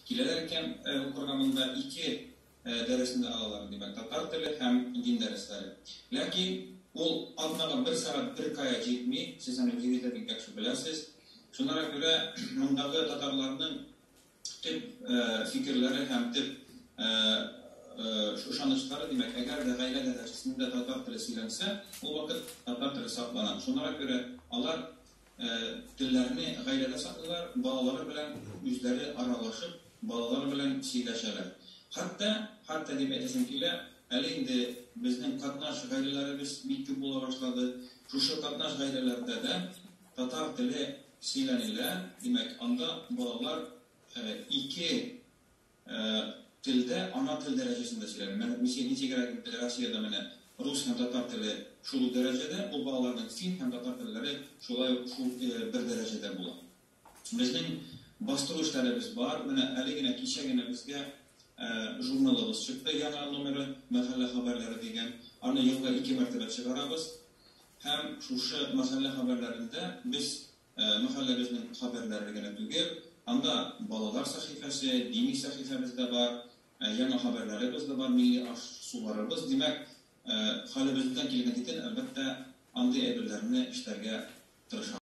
Киләләр икән укырга монда, ике дәресне дә алалар, димәк, татар теле һәм дин дәресләре. Ләкин ул атнага бер сәгать беркая җитми, сез аны үзегез дә бик яхшы беләсез. Шуңа күрә мондагы татарларның төп фикерләре һәм төп ышанычлары, димәк, әгәр дә гаилә дәрәҗәсендә татар теле сөйләнсә, ул вакыт татар теле саклана. Шуңа күрә алар телләрне гаиләдә саклыйлар, балалары белән үзләре аралашып, балалары белән сөйләшәләр. Хәтта, хәтта дип әйтәсем килә, әле инде безнең катнаш гаиләләребез бик күп була башлады. Шушы катнаш гаиләләрдә дә татар теле сөйләнелә, димәк, анда балалар ике телдә ана тел дәрәҗәсендә сөйләнә. Ничегрәк инде Россиядә менә рус һәм татар теле шул ук дәрәҗәдә, ул балаларның фин һәм татар телләре шулай ук шул бер дәрәҗәдә була. Безнең бастыру эшләребез бар. Менә әле генә, кичә генә безгә журналыбыз чыкты, яңа номеры, Мәхәллә хәбәрләре дигән. Аны елга ике мәртәбә чыгарабыз. Һәм шушы Мәхәллә хәбәрләрендә без мәхәлләбезнең хәбәрләре генә түгел, анда балалар сәхифәсе, дини сәхифәбез дә бар, яңа хәбәрләребез дә бар, милли аш-суларыбыз. Димәк, хәлебездән килгән титен, әлбәттә, андый әйберләрне эшләргә тырышабыз.